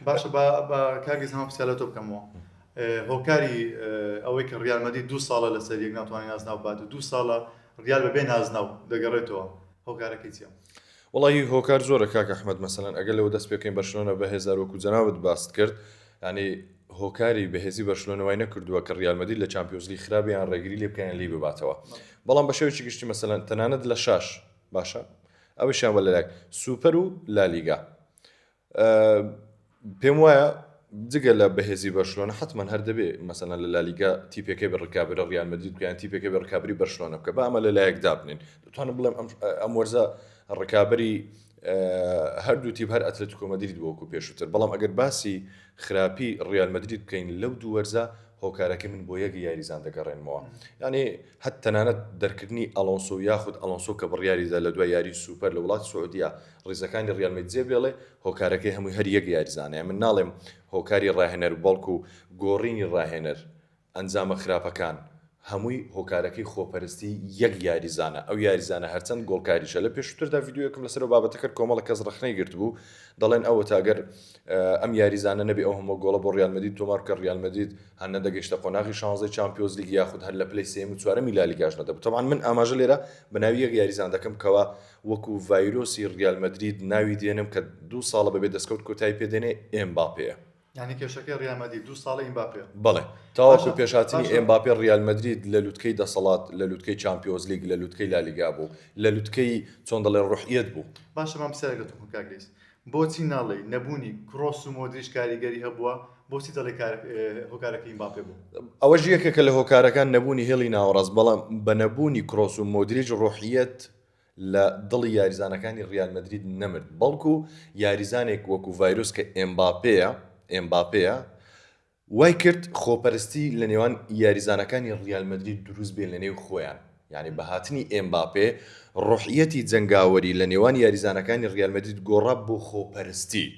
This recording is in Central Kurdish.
باشە با با کاک ئیسلام پرسیار لە تۆ بکەمەوە هۆکاری ئەوەی کە ڕیال مەدرید دوو ساڵە لەسەر یەک ناتوانێت نازناو بات و دوو ساڵە ڕیال بەبێ نازناو دەگەڕێتەوە هۆکارەکەی چییە؟ وەڵاهی هۆکار زۆرە کاک ئەحمەد مەسەلەن ئەگەر لەوە دەست پێ بکەین بەرشلۆنە بەهێزە هەر وەکو جەنابت باست کرد یانی هۆکاری بەهێزی بەرشلۆنە وای نەکردووە کە ڕیال مەدرید لە چامپیۆنزلیگ خراپ یان ڕێگری لێ بکەن یان لێی بباتەوە بەڵام بە شێوەیەکی گشتی مەسەلەن تەنانەت لە شاش باشە ئەوەشیان بە لەلایەک سوپەر و لالیگا پێم وایە جگە لە بەهێزی بەرشلۆنە حتمما هەر دەبێ مەسەلەن لە لالیگا تیپێکەی بە ڕکابرە ڕیال مەدرید بکەن تیپێکە بە ڕکابری بەرشلۆنە بکە بە ئەمە لە لایەک دابنین دەتوانم بڵێم ئەم وەرزە ڕکابری هەردوو تیپ هەر ئەتلەتیکۆ مەدرید بوو وەکو پێشووتر بەڵام ئەگەر باسی خراپی ڕیال مەدرید بکەین لەو دوو وەرزە هۆکارەکەی من بۆ یەک یاریزان دەگەڕێنمەوە یعنی هەت تەنانەت دەرکردنی ئەڵۆنسۆ یاخود ئەڵۆنسۆ کە بڕیاریدا لە دوای یاری سوپەر لە وڵاتی سعودیە ڕیزەکانی ڕیال مەدرید جێ بێڵێ هۆکارەکەی هەمووی هەر یەک یاریزانە من ناڵێم هۆکاری ڕاهێنەر بەڵکو گۆڕینی ڕاهێنەر ئەنجامە خراپەکان هەمووی هۆکارەکەی خۆپەرستی یەک یاریزانە ئەو یاریزانە هەرچەند گۆڵکاریشە لە پێشووتردا ڤیدیۆیەکم لەسەر ئەو بابەتە کرد کۆمەڵە کەس ڕەخنەی گرتبوو دەڵێن ئەوەتا گەر ئەم یاریزانە نەبێ ئەو هەموو گۆڵە بۆ ڕیال مەدرید تۆمار بکە ڕیال مەدرید هەر نەدەگەیشتە قۆناغی شانزەی چامپیۆنزلیگ یاخود هەر لە پلەی سێیەم و چوارەمی لالیگاش نەدەبوو تەبعەن من ئاماژە لێرە بە ناوی یەک یاریزان دەکەم کەوا وەکو ڤایرۆسی ڕیال مەدرید ناوی دێنم کە دوو ساڵە بەبێ دەستکەوت کۆتایی پێ دێنێ ئێمباپێیە. یانی کێشەکەی ڕیال مەدرید دوو ساڵە ئیمباپێ. بەڵێ تاوەکو پێش هاتنی ئێمباپێ ڕیال مەدرید لە لوتکەی دەسەڵات لە لوتکەی چامپیۆزلیگ لە لوتکەی لالیگا بوو لە لوتکەی چۆن دەڵێ ڕوحیەت بوو. باشە با پرسیارێک لە تۆ بکەم کاک لەیس بۆچی ناڵێی نەبوونی کرۆس و مۆدریچ کاریگەری هەبووە بۆچی دەڵێی هۆکارەکەی ئیمباپێ بوو؟ ئەوەش یەکێکە لە هۆکارەکان نەبوونی هێڵی ناوەڕاست بەڵام بە نەبوونی کرۆس و مۆدریچ ڕوحیەت لە دڵی یاریزانەکانی ریال مەدرید نەمرد، بەڵکو یاریزانێک وەکو ڤایرۆس کە ئێمباپێیە، ئێمباپێیە، وای کرد خۆپەرستی لە نێوان یاریزانەکانی ریال مەدرید دروست بێ لە نێو خۆیان، یانی بە هاتنی ئێمباپێ رۆحیەتی جەنگاوەری لە نێوان یاریزانەکانی ریال مەدرید گۆڕا بۆ خۆپەرستی.